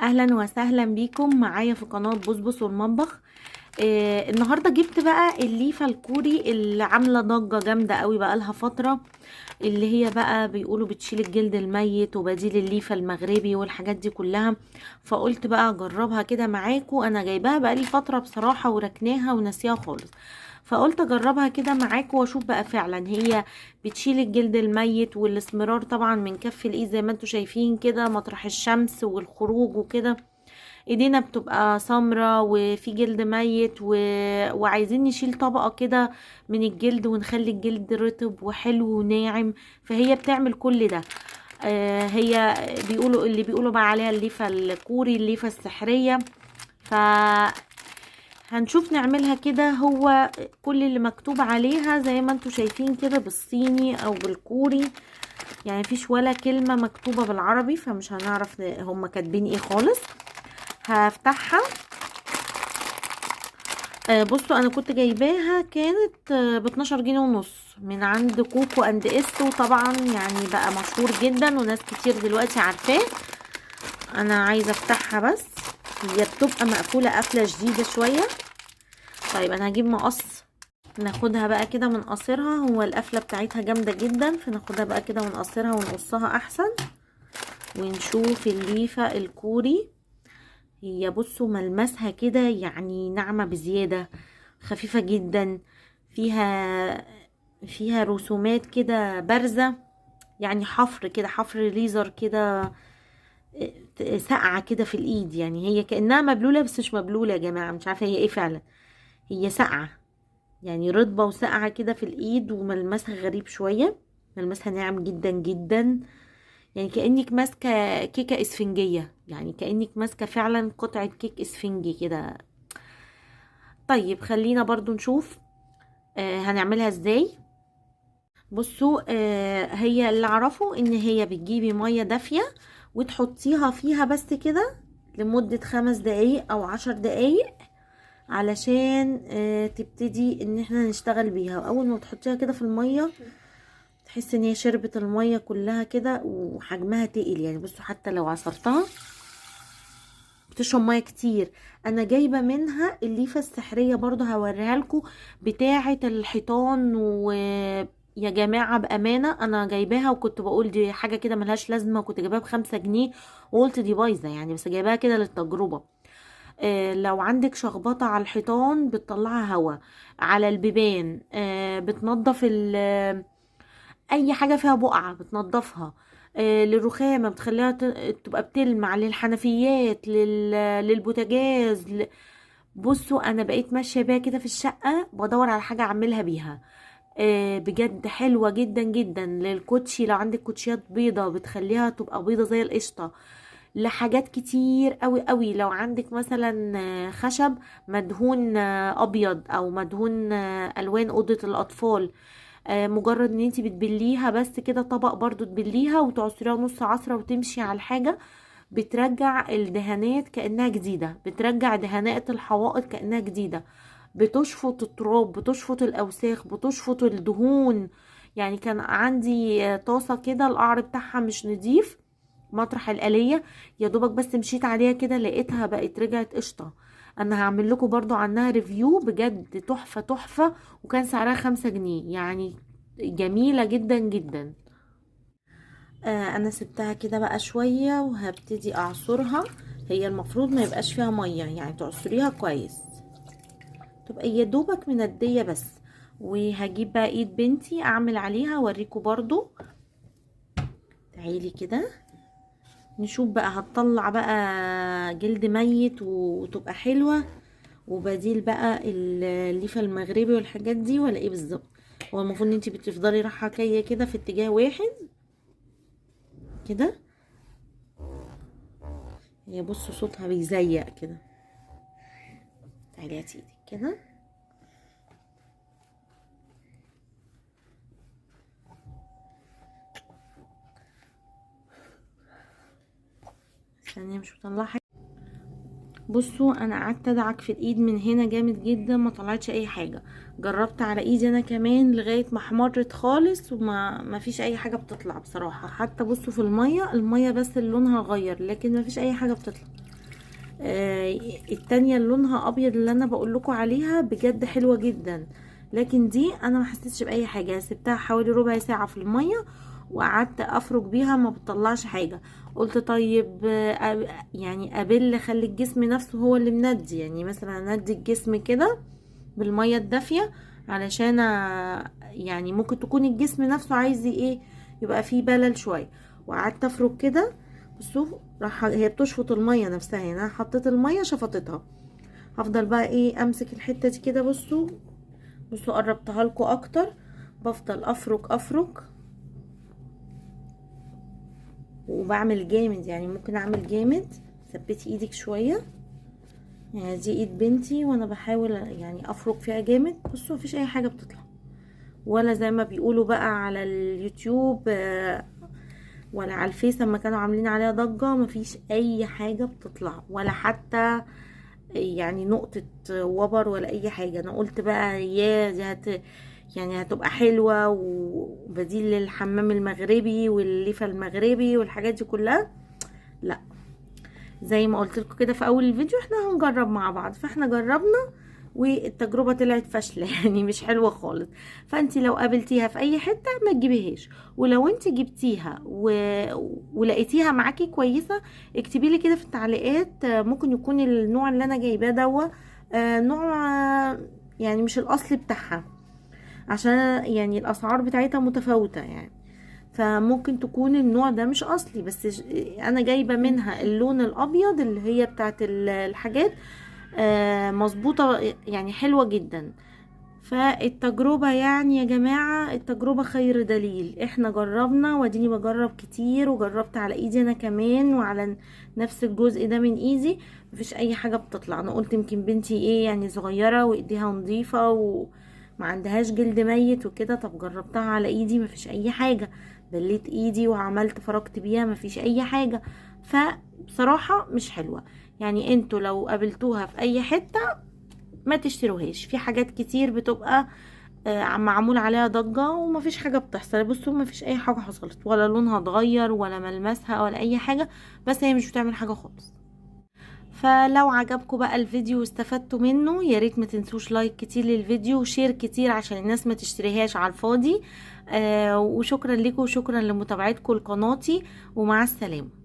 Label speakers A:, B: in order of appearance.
A: اهلا وسهلا بيكم معايا في قناة بصبص والمطبخ. النهاردة جبت بقى الليفة الكوري اللي عاملة ضجة جامدة قوي بقالها فترة، اللي هي بقى بيقولوا بتشيل الجلد الميت وبديل الليفة المغربي والحاجات دي كلها. فقلت بقى اجربها كده معاكم، انا جايباها بقالي فترة بصراحة وركناها وناسيها خالص، فقلت اجربها كده معاكم واشوف بقى فعلا هي بتشيل الجلد الميت والاسمرار طبعا من كف الايد زي ما انتم شايفين كده، مطرح الشمس والخروج وكده ايدينا بتبقى سمرة وفي جلد ميت وعايزين نشيل طبقة كده من الجلد ونخلي الجلد رطب وحلو وناعم، فهي بتعمل كل ده. هي بيقولوا اللي بيقولوا بقى عليها الليفة الكوري، الليفة السحرية، ف هنشوف نعملها كده. هو كل اللي مكتوب عليها زي ما انتم شايفين كده بالصيني او بالكوري، يعني مفيش ولا كلمة مكتوبة بالعربي، فمش هنعرف هم كاتبين ايه خالص. هفتحها. بصوا انا كنت جايباها كانت ب12 جنيه ونص من عند كوكو اند اس، وطبعا يعني بقى مشهور جدا وناس كتير دلوقتي عارفاه. انا عايزه افتحها بس هي بتبقى مقفولة قفله شديدة شوية. طيب انا هجيب مقص ناخدها بقى كده من قصرها، هو القفله بتاعتها جامدة جدا، فناخدها بقى كده من قصرها ونقصها احسن. ونشوف الليفه الكوري، هي بصوا ملمسها كده يعني ناعمة بزيادة، خفيفة جدا، فيها رسومات كده بارزة، يعني حفر كده، حفر ليزر كده، ساقعه كده في الايد، يعني هي كانها مبلوله بس مش مبلوله يا جماعة، مش عارفه هي ايه فعلا، هي ساقعه يعني رطبه وساقعه كده في الايد، وملمسها غريب شوية، ملمسها ناعم جدا جدا، يعني كانك ماسكه كيكة اسفنجيه، يعني كانك ماسكه فعلا قطعه كيك اسفنجي كده. طيب خلينا برضو نشوف هنعملها ازاي. بصوا هي اللي اعرفه ان هي بتجيبي مية دافيه وتحطيها فيها بس كده لمدة 5 دقايق او 10 دقايق علشان تبتدي ان احنا نشتغل بيها. واول ما تحطيها كده في المية تحس ان هي شربت المية كلها كده وحجمها تقل، يعني بصوا حتى لو عصرتها بتشرب مية كتير. انا جايبه منها الليفه السحريه برضو هوريها لكم بتاعه الحيطان، ويا جماعة بامانه انا جايباها وكنت بقول دي حاجة كده ملهاش لازمه، وكنت جايباها ب5 جنيه وقلت دي بايظة يعني، بس جايباها كده للتجربه. لو عندك شخبطه على الحيطان بتطلعها هوا، على البيبان، بتنظف اي حاجة فيها بقعة بتنظفها، للرخامه بتخليها تبقى بتلمع، للحنفيات، للبوتاجاز، بصوا انا بقيت ماشية بيها كده في الشقة بدور على حاجة اعملها بيها. بجد حلوة جدا جدا. للكوتشي لو عندك كوتشيات بيضة بتخليها تبقى بيضة زي القشطه، لحاجات كتير قوي قوي. لو عندك مثلا خشب مدهون ابيض او مدهون الوان اوضة الاطفال، مجرد ان انتي بتبليها بس كده طبق برضو تبليها وتعصريها نص عصرة وتمشي على الحاجة، بترجع الدهانات كأنها جديدة، بترجع دهانات الحوائط كأنها جديدة، بتشفط التراب، بتشفط الأوساخ، بتشفط الدهون. يعني كان عندي طاسة كده القعر بتاعها مش نضيف مطرح الآلية، يا دوبك بس مشيت عليها كده لقيتها بقت رجعت قشطة. انا هعمل لكم برضو عنها ريفيو، بجد تحفة تحفة، وكان سعرها 5 جنيه، يعني جميلة جدا جدا. انا سبتها كده بقى شوية وهبتدي اعصرها. هي المفروض ما يبقاش فيها مية، يعني تعصريها كويس، تبقى يا دوبك مندية بس. وهجيب بقى ايد بنتي اعمل عليها اوريكم برضو. تعالي كده نشوف بقى هتطلع بقى جلد ميت وتبقى حلوة، وبديل بقى الليفة المغربي والحاجات دي ولا ايه بالظبط. هو المفروض ان انتي بتفضلي رايحة جاية كده في اتجاه واحد كده. هي بصوا صوتها بيزيق كده. تعالي هاتي ايدك كده. استني مش مطلعه حاجة. بصوا انا قعدت ادعك في الايد من هنا جامد جدا، ما طلعتش اي حاجة. جربت على ايدي انا كمان لغاية ما احمرت خالص وما ما فيش اي حاجة بتطلع بصراحة. حتى بصوا في المية، المية بس اللي لونها غير، لكن ما فيش اي حاجة بتطلع. التانية اللي لونها ابيض اللي انا بقول لكم عليها بجد حلوة جدا، لكن دي انا ما حسيتش باي حاجة. سبتها حوالي ربع ساعة في المية وقعدت افرك بيها، ما بتطلعش حاجة. قلت طيب يعني ابل خلي الجسم نفسه هو اللي مندي، يعني مثلا ندي الجسم كده بالمية الدافيه، علشان يعني ممكن تكون الجسم نفسه عايز ايه، يبقى فيه بلل شوية. وقعدت افرك كده، بصوا راح هي بتشفط المية نفسها، يعني انا حطيت المية شفطتها. هفضل بقى ايه امسك الحتة دي كده، بصوا قربتها لكم اكتر. بفضل افرك افرك وبعمل جامد، يعني ممكن اعمل جامد. ثبتي ايدك شوية، يعني دي ايد بنتي وانا بحاول يعني افرك فيها جامد. بصوا مفيش اي حاجة بتطلع، ولا زي ما بيقولوا بقى على اليوتيوب ولا على الفيس لما كانوا عاملين عليها ضجه، مفيش اي حاجة بتطلع، ولا حتى يعني نقطة وبر ولا اي حاجة. انا قلت بقى يا دي يعني هتبقى حلوة وبديل للحمام المغربي والليفه المغربي والحاجات دي كلها. لا، زي ما قلت لكم كده في اول الفيديو احنا هنجرب مع بعض، فاحنا جربنا والتجربة طلعت فاشلة يعني مش حلوة خالص. فانت لو قابلتيها في اي حتة ما تجيبيهاش، ولو انت جبتيها ولقيتيها معاكي كويسة اكتبي لي كده في التعليقات. ممكن يكون النوع اللي انا جايباه دوا نوع يعني مش الاصلي بتاعها، عشان يعني الاسعار بتاعتها متفاوتة يعني، فممكن تكون النوع ده مش اصلي، بس انا جايبه منها اللون الابيض اللي هي بتاعت الحاجات مظبوطة يعني حلوة جدا. فالتجربه يعني يا جماعة التجربة خير دليل، احنا جربنا واديني بجرب كتير، وجربت على ايدي انا كمان وعلى نفس الجزء ده من ايدي، مفيش اي حاجة بتطلع. انا قلت يمكن بنتي ايه يعني صغيرة وايديها نظيفة وما عندهاش جلد ميت وكده، طب جربتها على ايدي مفيش اي حاجة، بليت ايدي وعملت فركت بيها مفيش اي حاجة. فبصراحة مش حلوة، يعني انتوا لو قابلتوها في اي حتة ما تشتروهاش. في حاجات كتير بتبقى معمول عليها ضجة ومفيش حاجة بتحصل. بصوا مفيش اي حاجة حصلت، ولا لونها اتغير ولا ملمسها ولا اي حاجة، بس هي مش بتعمل حاجة خالص. فلو عجبكم بقى الفيديو واستفدتوا منه، يا ريت ما تنسوش like كتير للفيديو و share كتير عشان الناس ما تشتريهاش على الفاضي. وشكرا لكم وشكرا لمتابعتكم لقناتي، ومع السلامة.